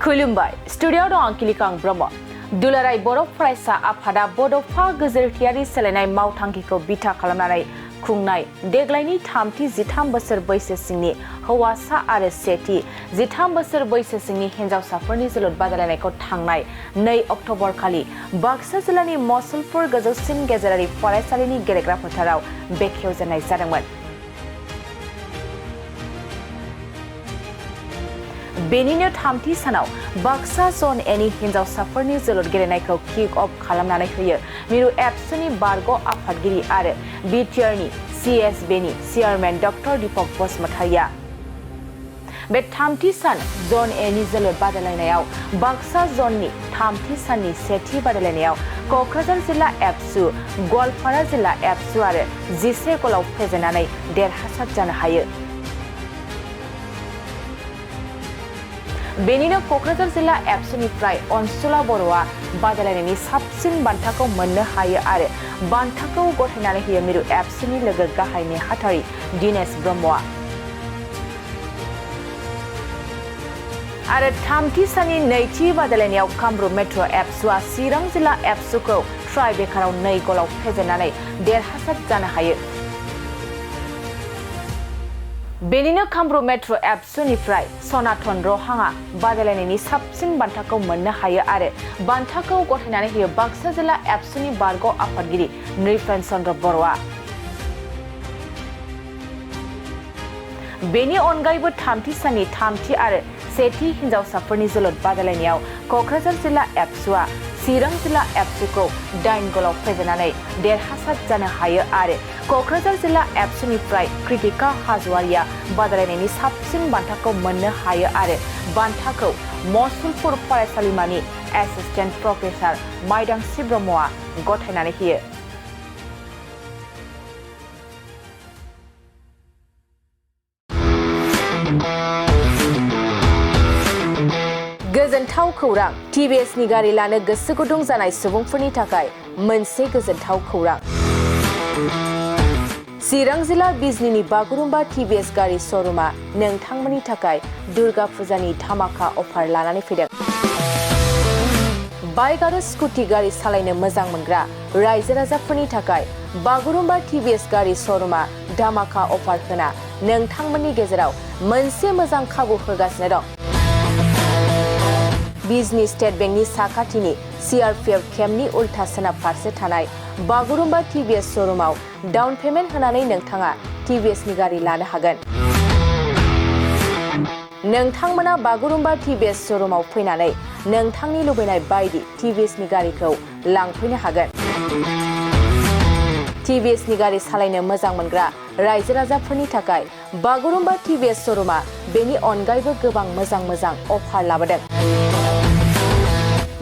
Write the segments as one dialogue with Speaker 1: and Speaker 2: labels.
Speaker 1: खुलुमबाय स्टुडिअ दं आं किलिकां ब्रह्म दुलाराय बर' फरायसा आफादा बड'फा गोजोरथियारि सोलायनाय मावथांखिखौ बिथा खालामनानै खुंनाय देग्लायनि 33 बोसोर बैसो सिंनि हौवासा आरो 13 बोसोर बैसो सिंनि हिन्जावसाफोरनि जोलुर बादायलायनायखौ थांनाय 2 अक्ट'बर खालि बाक्सा जिल्लानि मसलपुर गोजौसिन गेजेरारि फरायसालिनि गेलेग्रा फोथाराव बेखेवजेननाय जादोंमोन। बेनिनो 3थि सानाव बाक्सा जन एनि हिन्जावसाफोरनि जोलुर गेलेनायखौ किक अफ खालामनानै होयो मिरु एबसुनि बारग' आफादगिरि आरो बिटिआरनि CSBनि चेयारमेन डक्टर दीपक बसुमतारिया। बे 3थि सान जन एनि जोलुर बादायलायनायाव बाक्सा जननि 3थि साननि 1थि बादायलायनायाव क'क्राझार जिल्ला एबसु गवालपारा जिल्ला एबसु आरो 11 गलाव फेजेननानै देरहासार जानो हायो। बेनिनो क'क्राझार जिल्ला एबसुनिफ्राय अनसुला बर'आ बादायलायनायनि साबसिन बान्थाखौ मोननो हायो आरो बान्थाखौ गथायनानै होयो मिरु एबसुनि लोगो गाहाय नेहाथारि दिनेश ब्रह्मआ। आरो 3थि साननि 2थि बादायलायनायाव कामरुप मेट्र' एबसुआ चिरां जिल्ला एबसुखौ ट्राइ बेकाराव 2 गलाव फेजेननानै देरहासार जानो हायो। बेनिनो कामरुप मेट्र' एबसुनिफ्राय सनातन रहांआ बादायलायनायनि साबसिन बान्थाखौ मोननो हायो आरो बान्थाखौ गथायनानै होयो बाक्सा जिल्ला एबसुनि बारग' आफादगिरि नृपेन चन्द्र बर'आ। बेनि अनगायैबो 3थि साननि 3थि आरो 1थि हिन्जावसाफोरनि जोलुर बादायलायनायाव क'क्राझार जिल्ला एबसुआ चिरां जिल्ला एबसुखौ 8 गलाव फेजेननानै देरहासार जानो हायो आरो क'क्राझार जिल्ला एबसुनिफ्राय कृतिका हाज'वारिया बादायलायनायनि साबसिन बान्थाखौ मोननो हायो आरो बान्थाखौ मसलपुर फरायसालिमानि एसिस्टेन्ट प्रफेसार माइदांस्रि ब्रह्मआ गथायनानै होयो। गोजोनथाव खौरां TVSनि गारि लानो गोसो गुदुं जानाय सुबुंफोरनि थाखाय मोनसे गोजोनथाव खौरां। चिरां जिल्ला बिजनीनि बागुरुम्बा TVS गारि श'रुमआ नोंथांमोननि थाखाय दुर्गा फुजानि धामाका अफार लानानै फैदों। बाइक आरो स्कुटि गारि सालायनो मोजां मोनग्रा रायजो राजाफोरनि थाखाय बागुरुम्बा TVS गारि श'रुमआ धामाका अफार होना नोंथांमोननि गेजेराव मोनसे मोजां खाबु होगासिनो दं। बिजनी स्टेट बेंकनि साखाथिनि CRPF केम्पनि उल्था सोनाब फारसे थानाय बागुरुम्बा TVS श'रुमाव डाउन पेमेन्ट होनानै नोंथाङा TVSनि गारि लानो हागोन। नोंथांमोना बागुरुम्बा TVS श'रुमाव फैनानै नोंथांनि लुबैनाय बायदि TVSनि गारिखौ लांफैनो हागोन। TVSनि गारि सालायनो मोजां मोनग्रा रायजो राजाफोरनि थाखाय बागुरुम्बा TVS श'रुमआ बेनि अनगायैबो गोबां मोजां अफार लाबोदों।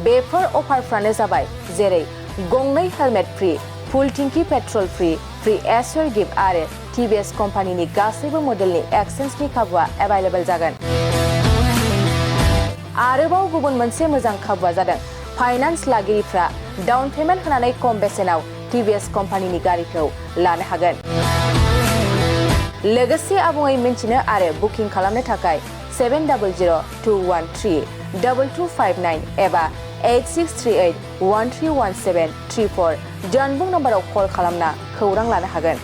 Speaker 1: बेफोर अफारफ्रानो जाबाय जेरै गंनै हेलमेट फ्रि, फुल टिंकि पेट्रल फ्रि एसर गिफ्ट आरो TVS कम्पानिनि गासैबो मडेलनि एक्सचेन्जनि खाबुआ एभेलेबल जागोन। आरोबाव गुबुन मोनसे मोजां खाबुआ जादों फाइनान्स लागिरिफ्रा डाउन पेमेन्ट होनानै खम बेसेनाव TVS कम्पानिनि गारिखौ लानो हागोन। लोगोसे आबुङै मिन्थिनो आरो बुकिं खालामनो थाखाय 7002132259 एबा 8638131734 जानबुं नम्बराव कल खालामना खौरां लानो हागोन।